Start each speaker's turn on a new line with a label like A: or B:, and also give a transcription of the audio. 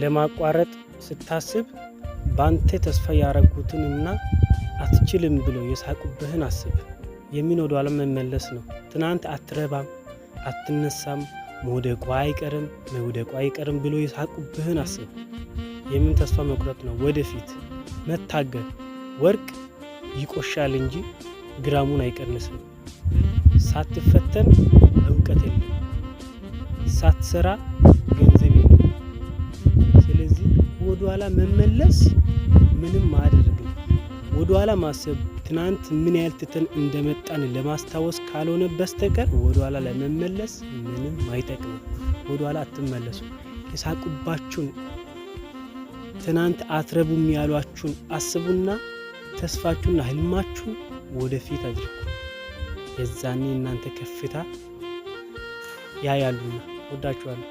A: ለማቋረጥ ስታስብ ባንተ ተስፋ ያረጉትንና አትችልም ብለው የሳቁብህን አስብ። የምን ወደኋላ መመለስ ነው? ትናንት አትረባም፣ አትነሳም፣ መውደቁ አይቀርም፣ መውደቁ አይቀርም ብሎ የሳቁብህን አስብ። የምን ተስፋ መቁረጥ ነው? ወደፊት መታገል። ወርቅ ይቆሻል እንጂ ግራሙን አይቀንስም። ሳትፈተን እውቀት የለም፣ ሳትሰራ ገንዘብ የለም። ስለዚህ ወደኋላ መመለስ ምንም አያደርግም። ወደኋላ ማሰብ ትናንት ምን ያህል ትተን እንደመጣን ለማስታወስ ካልሆነ በስተቀር ወደኋላ ለመመለስ ምንም አይጠቅምም። ወደኋላ አትመለሱ። የሳቁባችሁን፣ ትናንት አትረቡም ያሏችሁን አስቡና ተስፋችሁና ህልማችሁን ወደፊት አድርጉ። የዛኔ እናንተ ከፍታ ያያሉና። ወዳችኋለሁ።